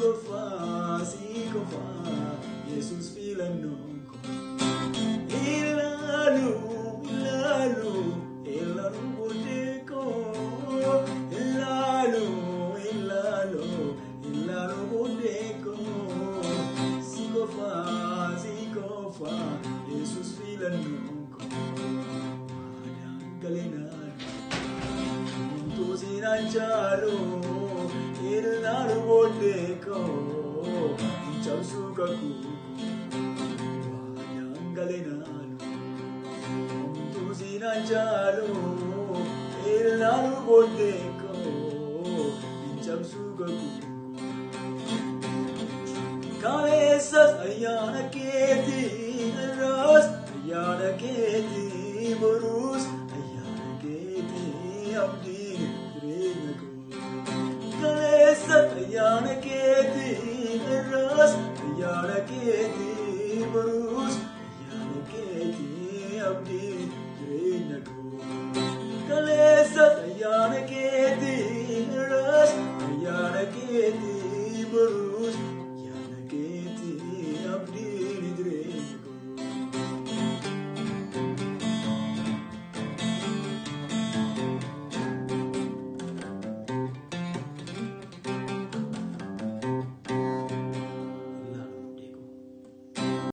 qofaa, si qofaa, Yesuus filannoon koo. Ilaalu, ilaalu, ilaalu booddee koo. Ilaalu, ilaalu, ilaalu booddee koo. Si qofaa, si qofaa, Yesuus filannoon koo. Waadaan galee homtuu siinaan caalu, ilaalu booddee koo. Hin cabsuu kakuu koo. Waadaan galee homtuu siinaan caalu, ilaalu booddee koo. Hin cabsuu kakuu koo. Kaleessas ayyaana keetii, har'as ayyaana keetii, boruus ayyaana keetii, abdiin jireenya koo. Kaleessas ayyaana keetii, har'as ayyaana keetii, boruus ayyaana keetii, abdiin jireenya koo.